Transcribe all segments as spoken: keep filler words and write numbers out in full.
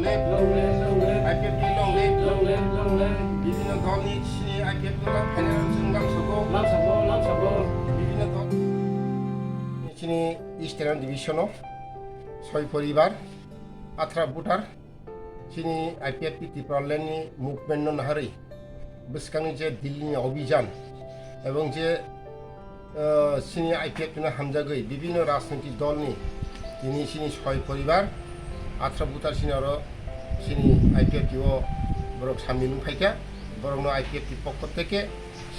Long live, long live. I P F T long live. Long live, long live. Bibhinno dolni chini I P F T no final chwng lamsokgo. Lamsokgo, lamsokgo. Bibhinno dol chini Eastern Division o soi poribar, athra voter, chini I P F T Tipraland ni movement no naharwi bwskangni je Delhi ni obhijan ebong je, ah, chini I P F T no hamjagwi bibhinno rajniti dolni tini chini soi poribar athra voter chini oro chini I P F T o borok samil wng phaikha, borokno I P F T pokko theke,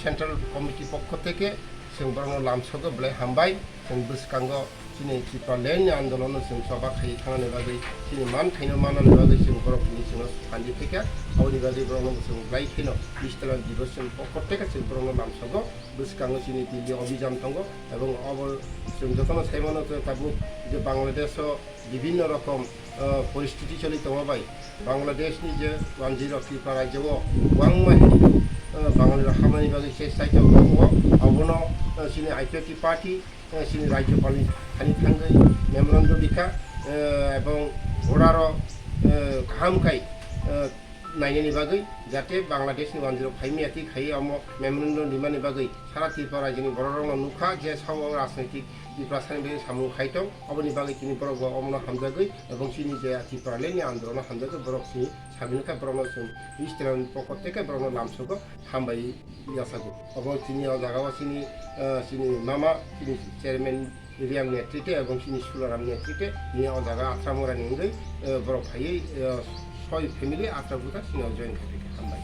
Central Committee pokko theke chwng borokno lamsogo belai hambai. Chwng bwskango chini Tipraland ni andolon no chwng choba khai thangnani bagwi, chini man khaino mannani bagwi chwng borok ni chwngno sandi phaikha. Aboni bagwi borokno chwng belai kheno Eastern Division chwng pokot theke chwng borokno lamsogo. Bwskango chini Delhi obhijan tongo, ebong obo chwng jotono saimano je tabuk je Bangladesh o bibhinno rokom, ah, poristiti choli tongma bai Bangladesh ni je wanjwi rok Tripura rajyo o kwbangma Hindu, ah, Bangali rok hamnani bagwi se site o tongo. Abono, ah, chini I P F T party, ah, chini rajyopal ni thani thangwi memorandum rikha, ah, ebong border o, ah, kaham khai, ah, nainani bagwi, jate Bangladesh ni wanjwi rok phaimaya twi khai omo memorandum rimani bagwi sara Tripura rajyoni borok rokno nukha je sao rajnitik Tiprasa ni bagwi samung khai tong, aboni bagwi tini borok bo omono hamjagwi ebong chini je Tipraland ni andolon o hamjagwi borok chini sabi nukha, borokno chwng Eastern pokot theke borokno lamsogo, hambai yasago. Obo chini o jaga o chini, eh, chini mama, chini chairman Riang netrite ebong chini Sularam netrite, bini o jaga Atramura ni wngwi, eh, borok phaiwi, eh, soi family Atrabuta chini o join khai phaikha. Hambai.